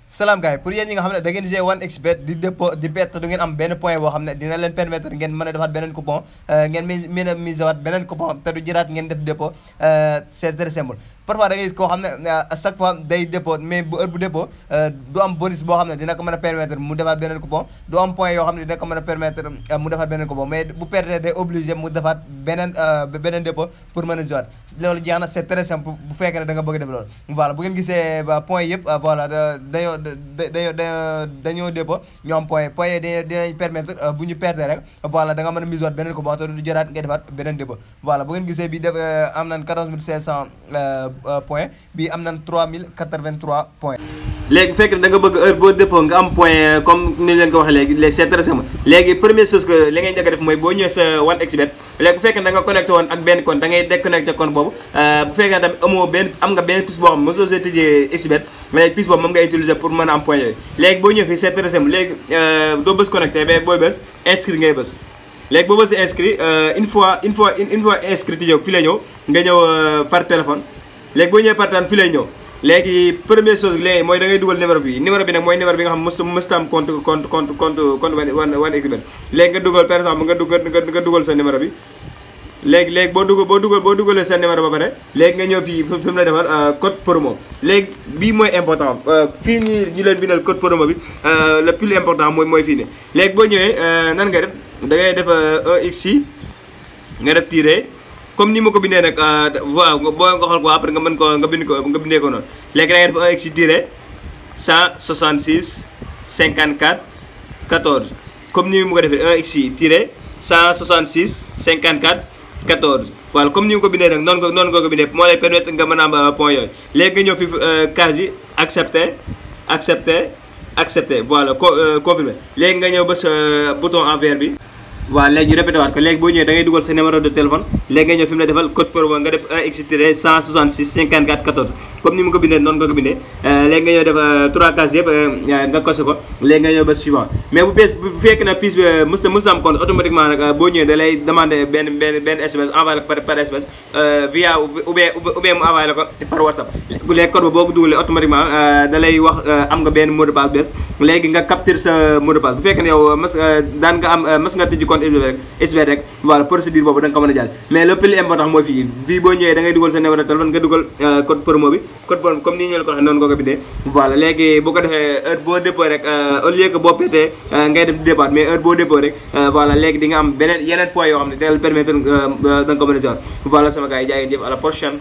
salaam gars yi pour yéen ñi nga xam ne da ngeen jouer 1xBet di dépôt di perte du ngeen am benn point boo xam ne dina leen permettre ngeen mën a defaat beneen coupon ngeen mën a mise waat beneen coupon te du jëraat ngeen def dépôt c'est très simple. parfois da ngay gis koo xam ne à chaque fois day dépôt mais bu heure bu dépôt du am bonus boo xam ne dina ko mën a permettre mu defaat beneen coupon du am point yoo xam ne dina ko mën a permettre mu defaat beneen coupon mais bu perte day obligé mu defaat beneen dépôt pour mën a jouer loolu jeex na c'est très simple bu fekkee ne da nga bëgg a def loolu. voilà bu ngeen gisee point yëpp voilà dañoo dépôt ñu am point yi dinañ permettre bu ñu perte rek voilà da nga mën a mise waat beneen coupon te du jëraat ngay defaat beneen dépôt. voilà bu ngeen gisee bi def am nañ 14500 point bi am nañ 3083 points. léegi bu fekkee da nga bëgg heure boo dépôt nga am point comme ni leen ko waxee léegi c'est très simple. léegi première chose que li ngay njëkk a def mooy boo ñëwee sa 1xBet léegi bu fekkee da nga connecté woon ak benn compte da ngay déconnecté compte boobu bu fekkee tamit am nga benn piste boo xam ne mosoo see tijjee xBet léegi piste boobu moom ngay utiliser pour mën a am point yooyu. léegi boo ñëwee fii c'est très simple léegi doo bës connecté mais booy bës inscrit ngay bës. léegi boo bësee inscrit une fois inscrit yow fii lay ñëw nga ñëw par téléphone. léegi boo ñëwee par téléphone fii lay ñëw léegi première chose léegi mooy da ngay dugal numéro bi nag mooy numéro bi nga xam mësta am compte 1xBet léegi nga dugal par exemple nga dugal sa numéro bi léegi boo dugalee sa numéro ba pare léegi nga ñëw fii fi mu lay defal code promo. léegi bii mooy important fii ñu leen bindal code promo bi le plus important mooy fii ne léegi boo ñëwee nan ngay def da ngay def 1x nga def tiré comme ni ma ko bindee nag waaw boo nga xool ko après nga mën ko nga bindee ko noonu léegi da ngay def 1x tiré 166 54 14 comme ni ma ko defee 1x tiré 166 54 14 voilà comme ni ma ko bindee nag noonu nga ko bindee moo lay permettre nga mën a am point yooyu. léegi nga ñëw fi case yi accepté voilà confirmé léegi nga ñëw bës bouton en vert bi. waaw léegi ñu répété waat ko léegi boo ñëwee da ngay dugal sa numéro de téléphone léegi nga ñëw fi mu la defal code promo nga def 1x 166 54 14 comme ni mu ko bindee noonu nga ko bindee léegi nga ñëw def 3 cases yëpp nga coché ko léegi nga ñëw ba suivant. mais bu fekk na pièce bi mës na am compte automatiquement nag boo ñëwee da lay demandé benn SMS envoyé ko par SMS via ou bien mu envoyé la ko par WhatsApp. léegi code ba boo ko dugalee automatiquement da lay wax am nga benn mot de passe bees léegi nga capture sa mot de passe bu fekkee ne yow daan nga am mës nga tijji compte xBet rek voilà procédure boobu da nga ko mën a jàll. mais le plus important mooy fii boo ñëwee da ngay dugal sa numéro de téléphone nga dugal code promo bi comme ni ñu la ko waxee noonu nga ko bindee. voilà léegi boo ko defee heure boo dépôt rek au lieu que boo pétee ngay dem di dépôt mais heure boo dépôt rek voilà léegi di nga am yeneen point yoo xam ne da nga permettre da nga ko mën a voilà sama gars yi jaa ngeen jëf à la prochaine.